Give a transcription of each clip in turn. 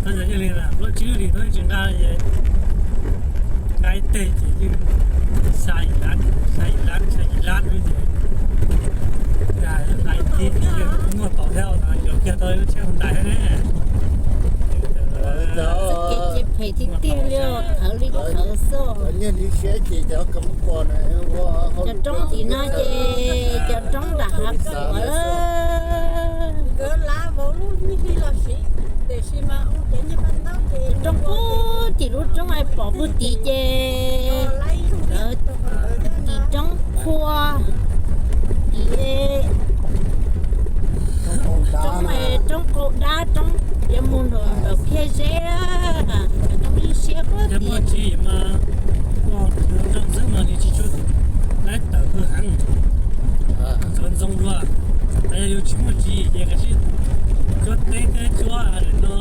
Tab sis cia li na, plaub tsib lub hlis tau tsis nqa, nqa ib teg ces yeej xya yim lab, xya yim lab, xya yim lab xwb ces nqa ib teg ces yeej muaj tau thiab, yuav kiag tau lub tsheb Hyundai thiab ne. Txoj kev ces phem tiag tiag li, thawv li thawv xwb. Cov roob tim no ces cov roob nram hav qhuav. Roob puag tim lub roob es pom puag tid ces lawv tim roob qhua, tim roob, roob qau dab, roob yuav mus nram phiaj zeb, cov roob ib siab puag tim. Ntxoov ntxoo dua, yog yus tsis muaj tswv yim ces kav tsij cuab teb thiab cuab no,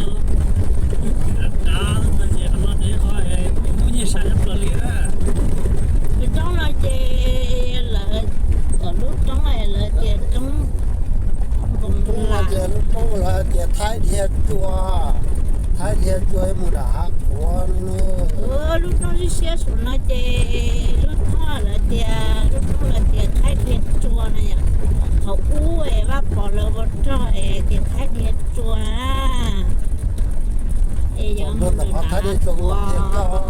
dav dav no ces qhov no ces qhov muaj nyiaj sai tshaj plaws li na. Lub roob no ces lawv, kom lub roob lawv tias roob, lub roob lawv tias Thaib Dhia Tsua, Thaib Dhia Tsua mus nram hav qhuav no. Lub roob siab siab saum no ces lub roob lawv tias, lub roob lawv tias Thaib Dhia Tsua no yom. Thaum ub es Vaj Pov lawv ua rog es tias Thaib Dhia Tsua na. Es yog mus nram hav qhuav,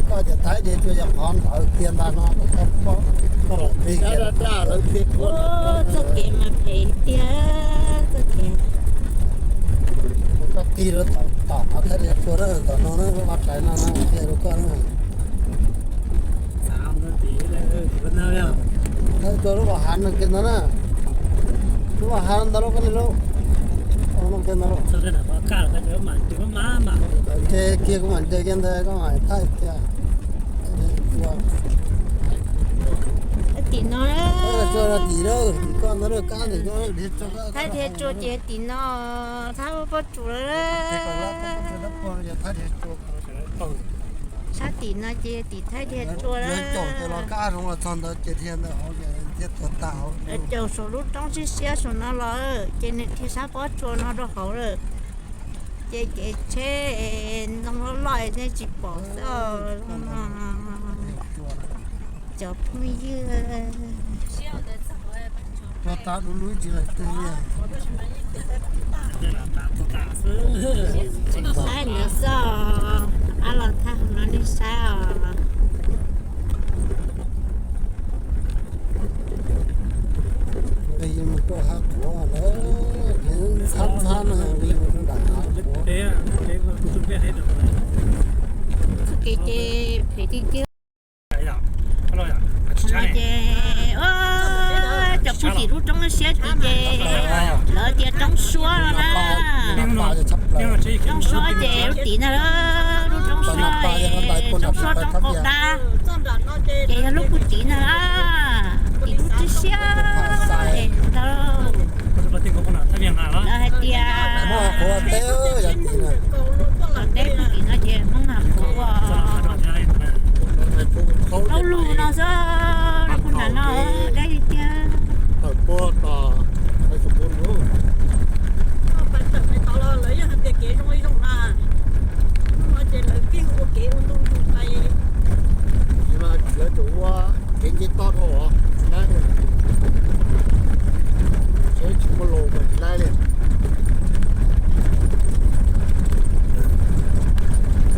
koj tias Thaib Dhia Tsua yog qhov ntawd tiag ntag no, koj los qhia lawv qhia. Txoj kev mas phem tiag, txoj kev. Koj qhia rau tom qhov Thaib Dhia Tsua na, tom no na, lub vaj tsev no na, qhia rau koj na. Thaib Dhia Tsua lub vaj hav no kiag ntawd na. Lub vaj hav ntawd lub, koj niam lub, no kiag ntawd lub. Ces kiag kuv mam nres kiag ntawd koj mam thaij tias. Tim no, Thaib Dhia Tsua tim no, Thaib Dhia Tsua ces tim no, Thaib Pob Tsuas lawm. Sab tim no ces tim Thaib Dhia Tsua lawm. Caum saum lub roob siab siab saum no los ces nws dhia sab Pob Tsuas no rau hauv lawm. Ces kev tsheb ntoo loj loj nej tsis pom xwb os. Cov phooj ywg, saib ntawd xwb, ab los thaij no nej saib os. Nqis mus rau hav qhuav lawm, nqis ntxhab ntxhab no nqis mus rau nram hav qhuav. Txoj kev ces phem tiag tiag. Qhov no ces, cov puag tim lub roob siab tid ces lawv tias roob suab no na. Roob suab ces lub tim ntag, lub roob suab, roob suab roob qau dab. Ces yog lub puag tim ntag, tim lub tib siab es ntag. Lawv hais tias teb puag tim no ces Hmoob Nag Qhuav, plaub lug no xwb, lub puag nram no deb li tiag. Tsis ua kev nce toj dhau os, tsis muaj los mas tsis laib li.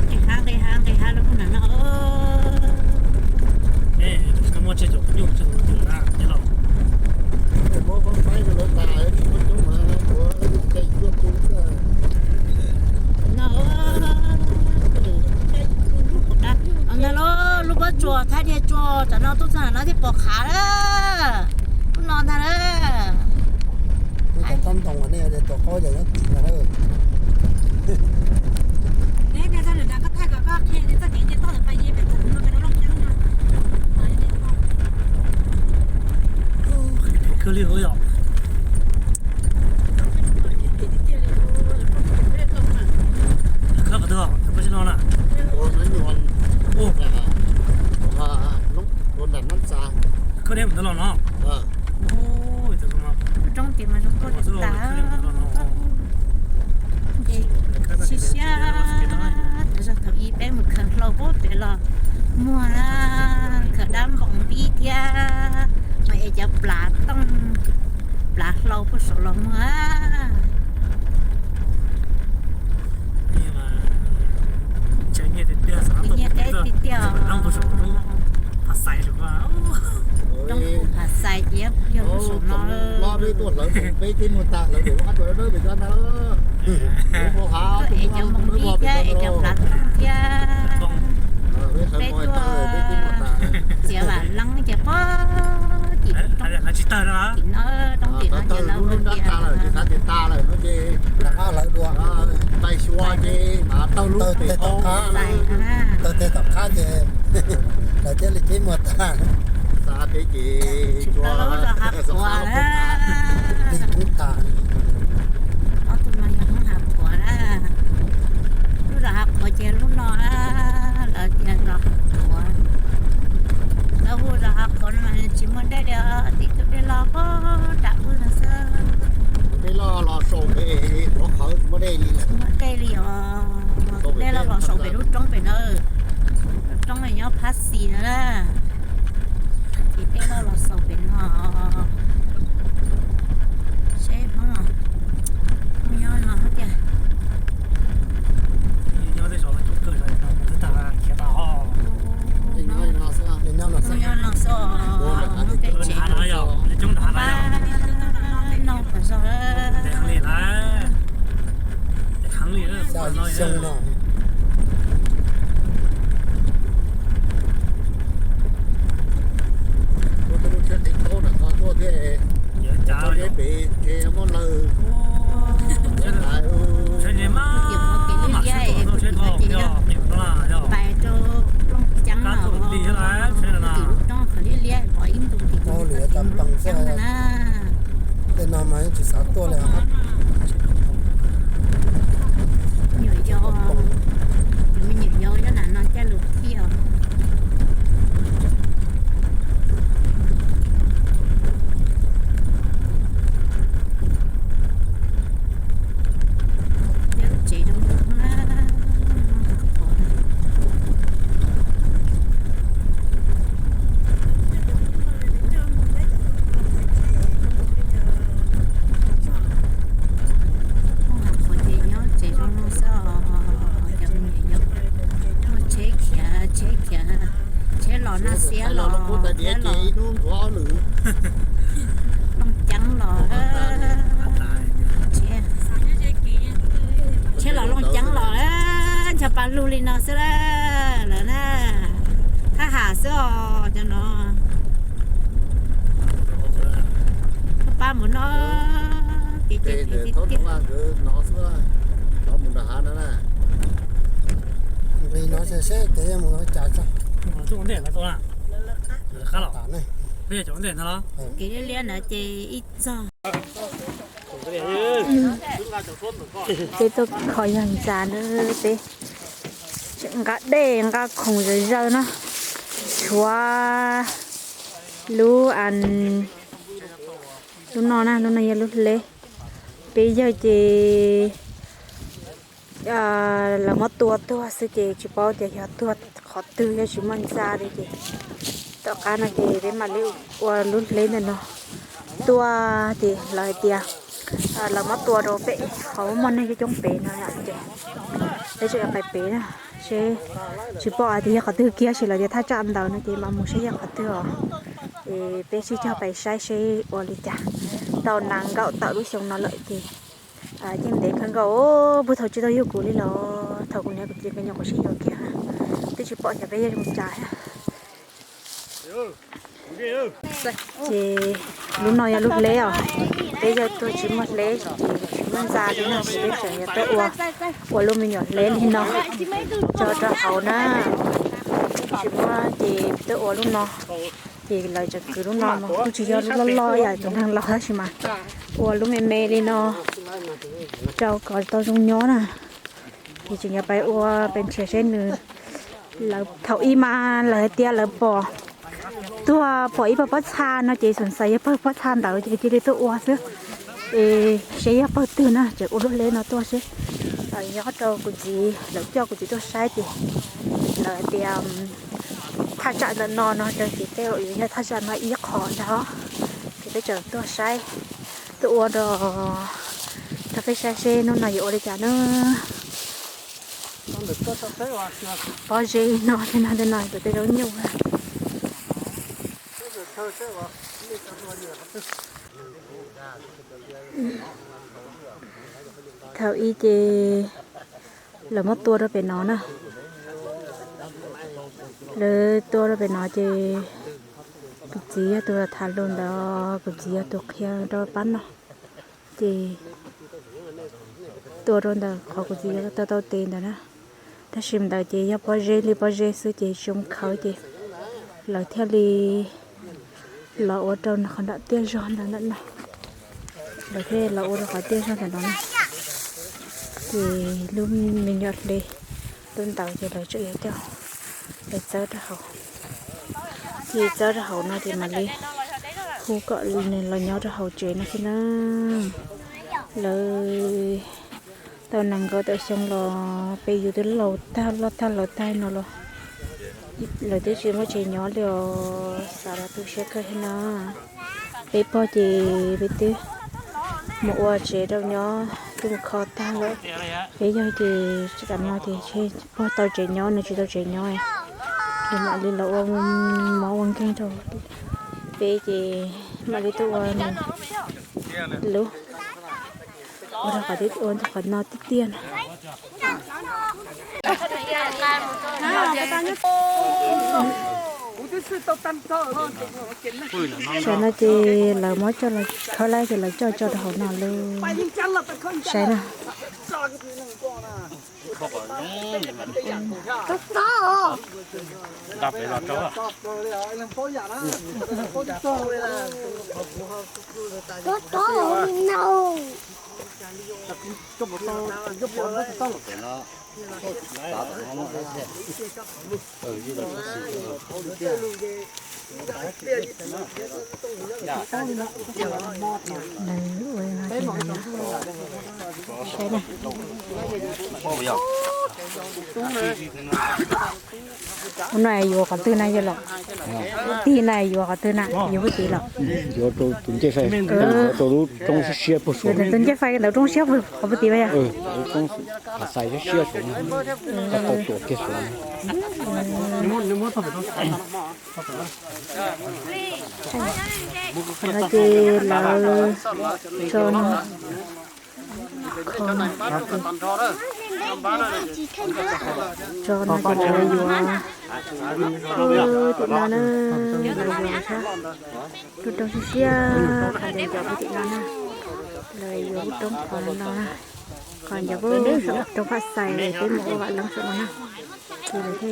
Nqis hav, nqis hav, nqis hav lawm puag nram no. Muaj tsawg caum nyuj tsawg tus na, nyob los. Ntag lauj, lub pob tsuas Thaib Dhia Tsua, tam no tuaj txog no thiaj pom qhav lawm. Lub no ntag lauj. Cov tsob ntoo nej tua qaub ces nyob tim no lawm. Kawg li yom. Khawb qhov twg, puas tsis no na? Khawb deb mus ntawd los no. Roob tim mas zoo nkauj tas. Ntshaw nyiaj tiag tiag, nyiaj qab tiag tiag. Roob Phav Xais ces yog lub saum no. Tuaj es cov mus ntij thiab es cov hlav rooj thiab. Peb tuaj txiav vam leeb ces pob tim roob tim no, roob tim no ces lawv ua tias tag lawm, hlawv dua, tawg teg tom qab, tawg teg tom qab ces lawv thiaj li ceb muag tag. Tsis tau lub zos Hav Qhuav na. Ob tug no yog Hmoob Hav Qhuav na. Lub zos Hav Qhuav ces lub no na, lawv tias zos Hav Qhuav. Lawv hu zos Hav Qhuav no mas tsis muaj dej li os, tim tug dej loj pob nram ub no xwb. Dej loj los saum pem qhov qhawv tsis muaj dej li. Tsis muaj dej li os. Dej loj los saum pem lub roob pem na. Lub roob nyob Phab Xis na. Ces dej loj los xaus pem no. Seb Hmoob, Hmoob nyob no tiag. Hmoob nyob no xwb, Hmoob nyob no xwb, Hmoob peb tsev no. Pab no kom zog. Xya yim xyoo no. Muab tej lub tsheb qis khaub ntawm ko tuaj thiab, tso pem es muab lawg. Ces qhov kev liab liab es kuv tsis qhov ces yog pais rau Looj Ceeb los tim lub roob qhov liab liab pom ib ntus tim lub roob Looj Ceeb ntawd na. Tej no mas yeej tsis xav tuaj li. Nyuam yaus, cov me nyuam yaus nyob nram no caj lus thiab os. Lub tsev zoo zoo na. Hmoob Hav Qhuav ces nyob tsev zoo no xwb os, cov me nyuam yaus. Muaj tsheb khiav, tsheb khiav, tsheb los Naj Xiab los, tsheb los Looj Ceeb los, tsheb los Looj Ceeb los, ncho pa lug li no xwb lawm na. Thaj ham xwb os cov no. Pab mus no, kev ces kev tib tiag. Nqis no seb kev mus cas tso. Kev liab liab ntawd ces ib txog. Peb tuaj kho yawg ntxa na, peb tseem nqa dej nqa khoom zawv zawg na. Tshuav lub, lub no na, lub no yog lub hleb. Peb yawg ces lawv muab tua tuag xwb ces tsis paub tias yog tuag qhov twg, yog tsis muaj ntxa li ces tom qab no ces peb mam li ua lub hleb ntawm no tuaj ces lawv hais tias lawv muab tua rau pem hauv muaj neeg coob coob pem no ces peb tseem yuav pais pem na, seb tsis pom hais tias yog qhov twg kiag, tab sis lawv tias thaj tsam ntawd no ces mam mus saib yog qhov twg os. Es peb sib cog pais saib seb ua li cas. Tau nees nkaum tawm lub xyoo no lawm ces yeej ntev kawg nkaus, puag thaum tsis tau yug kuv li los thaum kuv niam kuv txiv nkawd nyuam qhuav sib yuav kiag, twb tsis pom xyov peb yog zoo cas thiab. Ces lub no yog lub hleb os, peb yawg tuag tsis muaj hleb ces tsis muaj ntxa li no ces peb tseem yuav tuaj ua, ua lub me nyuam hleb li no tso rau hauv na. Tsis muaj ces peb tuaj ua lub no, ces lawv tseem kwv lub no mas kuj tsis yog lub loj loj ib yam tus neeg laus tab sis mas ua lub me me li no rau kom tau zoo nyob na. Ces tseem yuav pais ua pais nrhiav seb nws, lawv thaum ub mas lawv hais tias lawv pom, tuag pom ib pawg pob txha no ces xav xav yog pawg pob txha ntawd ces cia li tuaj ua xwb. Es seb yog pawg twg na, tseem ua lub hleb no tuaj seb. Nyob rau kuv txiv, lawv coj kuv txiv tuaj saib ces lawv hais tias thaj tsam ntawm no no ces peb yuav yog thaj tsam no ib qho ntag, ces peb tseem tuaj saib, Ua rau, rau peb saib seb hnub no yuav ua li cas na. Pob zeb no tej no tej no tej zaub nyuj. Thaum ub ces lawv muab tua rau pem no na. Lawv tua rau pem no ces kuv txiv yog tus tham lus ntawd, kuv txiv yog tus qhia rau pab no. Ces tua rau ntawm qhov kuv txiv yog tau tau tes ntawd na. Tab sis ntawd ces yog pob zeb li pob zeb xwb ces tsis zoo khawb ces lawv thiaj li los ua rau qhov nram tiaj zog ntawd ntawm no. Lawv thiaj los ua rau qhov tiaj zog ntawm no na. Ces lub me nyuam hle, lub ntawd ces lawv tseem yuav coj, lawv txawb rau hauv. Ces txawb rau hauv no ces mam li hu kom nws los nyob rau hauv tsev no xwb na. Lawv tau nees nkaum tawm xyoo los peb yus twb laus tag loj tag laus tag no los lawv twb tsis muaj tsev nyob li os, xav los tu siab kawg thiab na. Peb pog ces peb twb mus ua tsev rau nyob twb mus kho tag lawm. Peb yawg ces tam no ces pog tau tsev nyob nws tsis tau tsev nyob, nws mam li los ua mob ua nkeeg rau peb ces mam li tuaj ua nws lub, ua rau qhov twb ua qhov no tiag tiag na. Saib no ces lawv muab coj los khawb lawm ces lawv coj tso rau hauv no lawm. Saib na. Saib na. Ua no yuav qhov twg na yawg laus? Ua tig na yuav qhov twg na, yuav pub tiv los? Yuav rau tus ncej fai, yuav rau lub roob siab siab puag saud. Tus ncej fai ntawd roob siab qhov pub tiv yog? Roob siab siab saud, tau tuam kiag saud. No ces lawv tso no, kho no, tso no ces lawv yuav, tim no na, lawv yuav sab, rau rau siab siab qhov ncov ncov tim no na, lawv yuav roob qhov no, qhov ncov pub saum roob Phaj Xais peb mus ua vam leeb saum no na. Ces lawv thiaj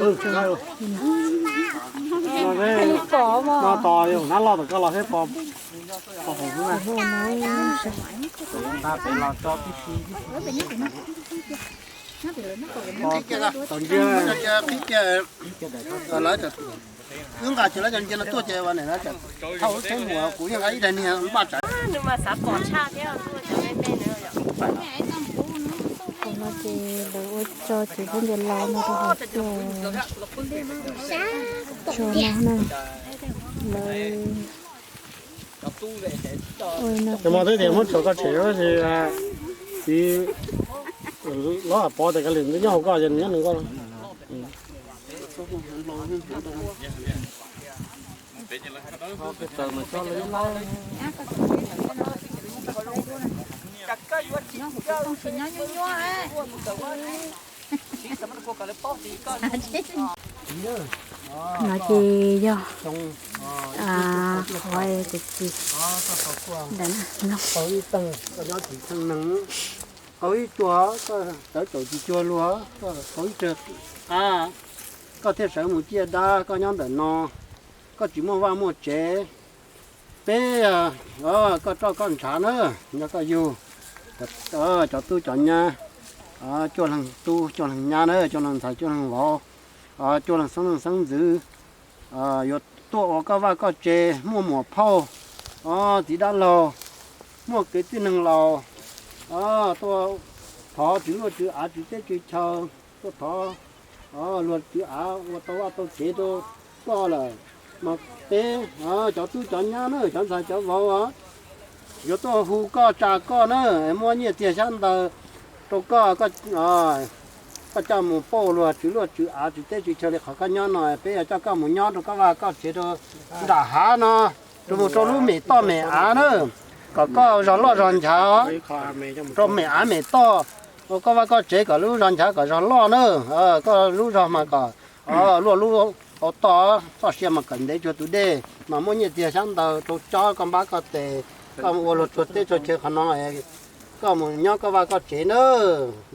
tso. No tos yus nab loj tom koj los thiab pos. Wb nqa ces lawv cov ntsia no tuaj ces thauj lub tsheb mus kuv yeej nqa ib daim niag npaj tsawv. Qhov no ces lawv ua tso ces peb nce los no rau hauv tuaj tso no na. Lawv ua no. Ces mas twb tias muab tso koj tsev, txiv los pov tias koj li nws nyob hauv koj ces nws nyob nws koj. No ces yog qhov txiv ntawm no. Qaug ib tug, koj nyob tsis tsheej neeg. Qaug ib tug, koj tawv caum tsis cuag luag, koj qaug ib tug qab, koj thiaj sawv mus ciaj dab, koj nyob ntawm no, koj tsis muaj vaj muaj tsev. Peb, koj roj koj ntshav na, nyob koj yug, cov tub cov nyab, cuaj leeg tub cuaj leeg nyab na, cuaj leeg ntxhais cuaj leeg vauv, cuaj leeg xeeb leej xeeb ntxwv, yuav tuaj ua koj vaj koj tsev, muaj muam phauj, txiv dab laug, muaj kwv tij neeg laus, tuaj thov tswv luaj tswv av tswv teb tswv chaw, tuaj thov luag tswv av ua tau vaj tau tsev rau koj lawm. Mas peb cov tub cov nyab na, cov ntxhais cov vauv, Yuav tuaj hu koj tsa koj na, muab nyiaj txiag xyab ntawv rau koj, koj coj mus pauj luag tswv luaj tswv av tswv teb tswv chaw li qhov koj nyob no, peb yuav coj koj mus nyob rau koj vaj koj tsev rau nram hav no, rau mus rau lub mem toj mem av na, kom koj zog loj zog nchav rau mem av mem toj, rau koj vaj koj tsev kom lub zog nchav kom zog loj na, koj lub zog mas kom luaj lub hauv toj, txoj sia mas kom ntev tsuag tus dej, mas muab nyiaj txiag xyab ntawv rau cob koj npab koj tes, koj ua luag tsuag teb tsuag chaw qhov no, koj mus nyob koj vaj koj tsev na,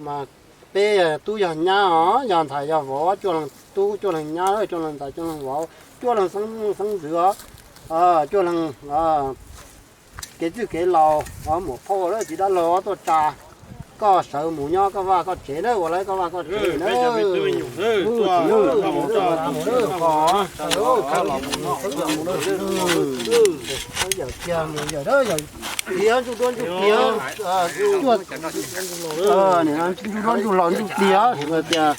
mas peb tub yog nyab os, yog ntxhais yog vauv, cuaj leeg tub cuaj leeg nyab, cuaj leeg ntxhais cuaj leeg vauv, cuaj leeg xeeb ntxwv os, cuaj leeg kev txwj kev laus, muam phauj txiv dab laug tuaj tsa koj sawv mus nyob koj vaj koj tsev na, ua lawv koj vaj koj tsev na. Ntsuj duab ntsuj plig, ntsuj duab ntsuj los ntsuj plig tias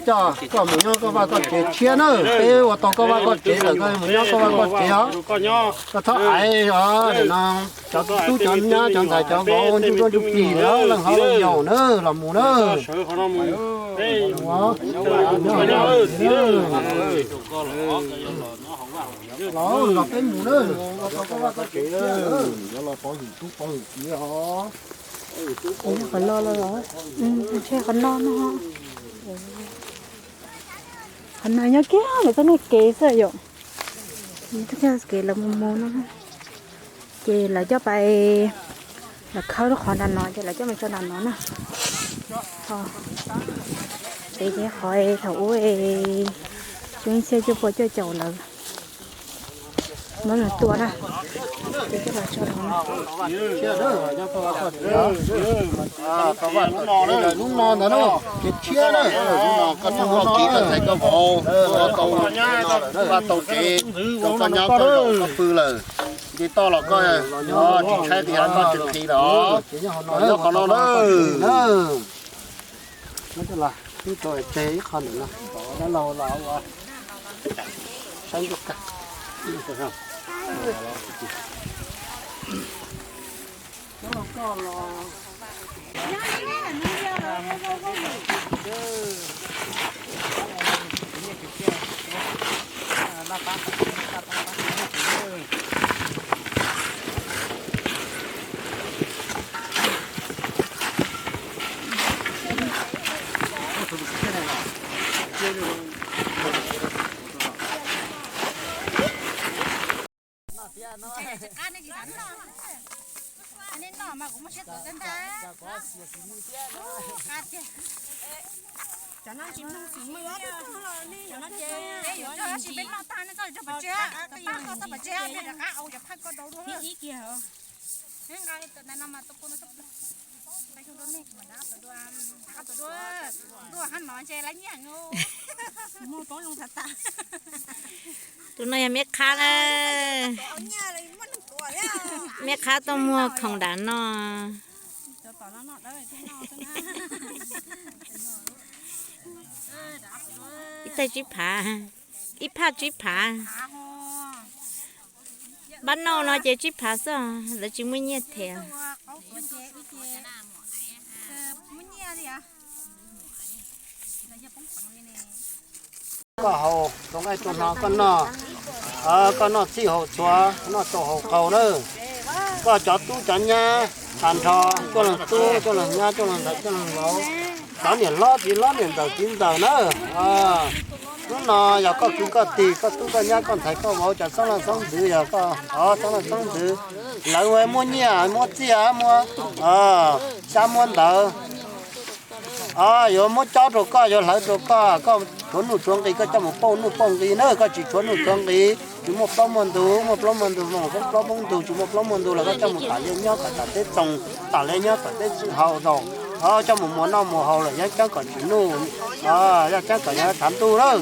coj koj mus nyob koj vaj koj tsev tshiab na, peb ua tau koj vaj koj tsev lawm, koj mus nyob koj vaj koj tsev os. Koj txhob aiv os, no cov tub cov nyab cov ntxhais cov vauv ntsuj duab ntsuj plig na, leej hlob leej yau na, los mus na. Los, los peb mus na, ua tau koj vaj koj tsev tshiab na, yuav los pov hwm tub pov hwm kiv os. Qhov no no, qhov no nyob kiag lawv txoj niag kev xwb yom. Txoj niag kev lawv mus mus no, ces lawv coj pais, lawv khawb lub qhov nram no ces lawv coj mus tso nram no na. Ces qhov thaum ub xyoo ib txhiab cuaj pua cuaj caum lawv muab mus tua na, ces coj los tso no. Lub no ntawd na, kev tshiab na, lub no koj tub koj kiv koj ntxhais koj vauv ua tau vaj tau tsev, koj nyob koj zaum koj pw lawm, nce toj los koj tsis tshaib tias koj tsis nqhis lawm os. Nyob qhov no na. Ib qho ntawm no, dab laug los ua saib ntuj kag. Cov no tsis mloog xwm muaj ib tug los ne, cov no ces peb yuav tsis peb noj tag ne, koj yuav rau pov tseg, peb noj tag txog pov tseg, peb rov qab au cov phaj koj rau dua. Ib kiag nqa li tus ntawd no mas tus pua no txog peb rau nej mas dab tus dua, dab tus dua, dua hab no ces lawv nyiam no. Muaj poob loo tag tag. Tus no yog meb qhab na. Meb qhab tuaj muag khoom dam no. Ib taig tsib phav, ib phaj tsib phav. Npab nauj no ces tsib phav xwb, lawv tsis muaj nyiaj them. Koj haus rau nqaij rau hno koj noj, koj noj txhij haus txhua, noj tsau haus qaug na. Koj cov tub cov nyab tag nrho, cuaj leeg tub cuaj leeg nyab cuaj leeg ntxhais cuaj leeg vauv, cov niam hlob txiv hlob niam ntxawm txiv ntxawm na. Hnub no yog koj kwv koj tij, koj tub koj nyab koj ntxhais koj vauv, cov xeeb leej xeeb ntxwv, yog koj xeeb leej xeeb ntxwv, lawv muab nyiaj muab txiaj muab xyab muab ntawv, yuav muab cob rau koj, yuav hlawv rau koj, koj tshuav nuj tshuav nqis koj coj mus pauj nuj pauj nqis na, koj tsis tshuav nuj tshuav nqis, tsis muaj plaub muaj ntug, muaj plaub muaj ntug mus poob plaub poob ntug, tsis muaj plaub muaj ntug los koj coj mus tam li nyob kom tam teb txoos, tam li nyob tom teb txwm hau zaum, coj mus muas noj muas haus lawm yeeb ceeb kom tsis nuj, yeeb ceeb kom yog tshav ntuj lawm,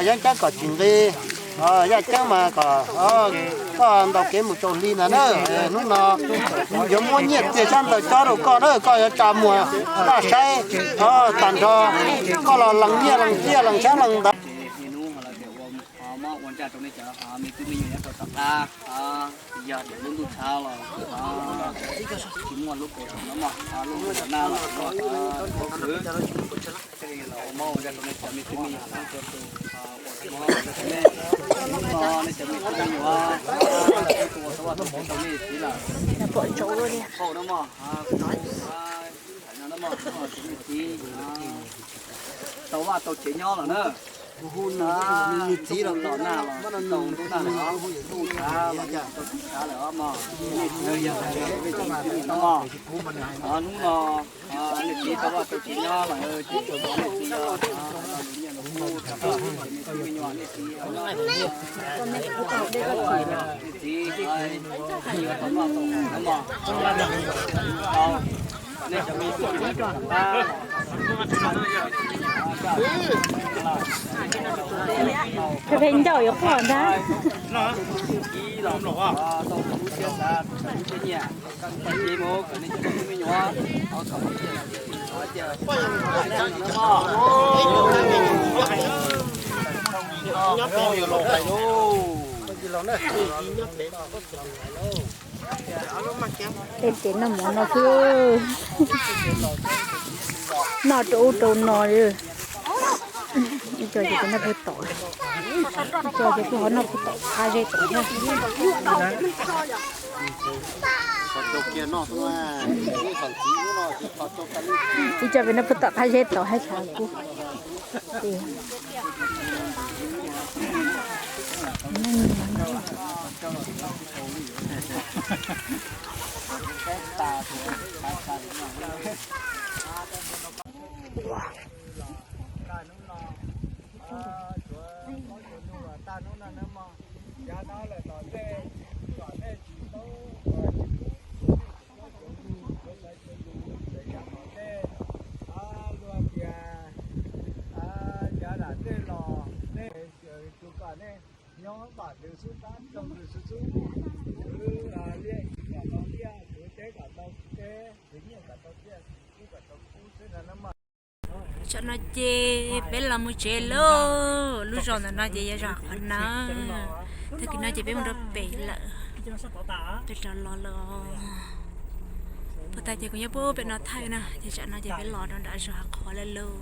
yeeb ceeb kom tsis nqis, yeeb ceeb mas kom koj ntaus kev mus tsaus hli ntag na. Hnub no yuav muab nyiaj txiag xyab ntawv cob rau koj na, koj yuav tsa muag noj saib tag nrho, koj los lees nyiaj lees txiaj lees xyab lees ntawv. Rau nej cov me tub me nyuam nyob rau tom qab, yog tias lub ntuj tshav los tsis muaj lub kaus no mog, lub ntuj tom nag los ua mob ua zaj rau nej cov me tub me nyuam, ua mob rau nej, nej cov me tub me nyuam, ua tau vaj tau tsev rau nej txiv lawm. Pom ntsaum li no mog, tau vaj tau tsev nyob lawm na. Kuv hu nws, nws txiv los los nag los tau ntuj nag lawm, ntuj tshav los tau tshav lawm os mog. Nej txiv yog nej txiv no mog, hnub no nej txiv tau vaj tau tsev nyob lawm, ces nej txiv yog nej txiv, nej txiv tau noj tau haus no mog. Koj pheej ncauj yuav quaj ntag. Tej ces noj mov no xwb, noj rau ub rau no. Ib co ces peb noj puag tom, ib co ces kuj ho noj puag tom qab zeb tom thiab. Ib co peb noj puag tom qab zeb tom thiab tshav kub. Luag tias cov dam tej los nej tus kom nej nyob npam tus xub tab rau tus xub xub, kwv liaj kom tau liaj, kwv teb kom tau teb, kwv nyiaj kom tau nyiaj, kwv kub kom tau kub xwb no na mog. Tam no ces peb los mus tsev lauj. Lub zos ntawm no ces yog zos qhov nawb. Tag kis no ces peb mus rau pem lawm, peb rov los lawm. Puag ta ces kuv nyob puag pem no thaij na, ces tam no ces peb los rau nram zos qhov lawm lauj.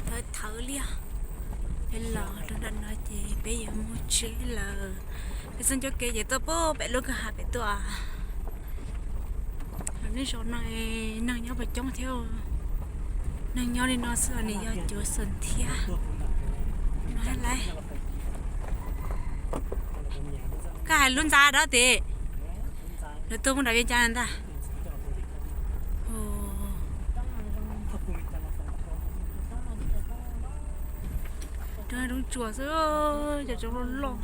Thawv thawv liaj, peb los rau nram no ces peb yuav mus tsev lawm. Peb txoj ncauj kev ces tuaj puag pem lub kwj ha pem tuaj. Lub zos no neeg nyob puas coob thiab, neeg nyob li no xwb nws yog cuav xeem thiab no lawm. Koj hais lub ntxa dab tsi? Lawv tuaj muab nram Vias Cas ntag. Roob tsuas xwb, cov tsoov loj loj.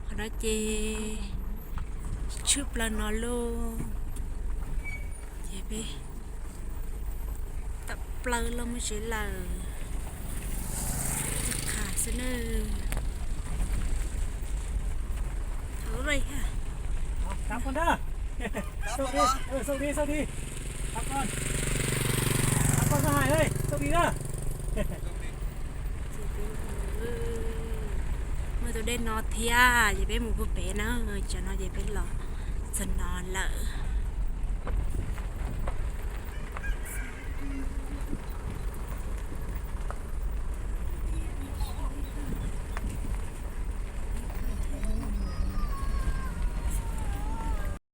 Qhov no ces tshwj plaws no lauj. Ces peb tawm plaws los mus tsev lawm. Qha xwb nawb. Muaj tus dej no thiab ces peb mus puag pem na, cov no ces peb los txog no lawm.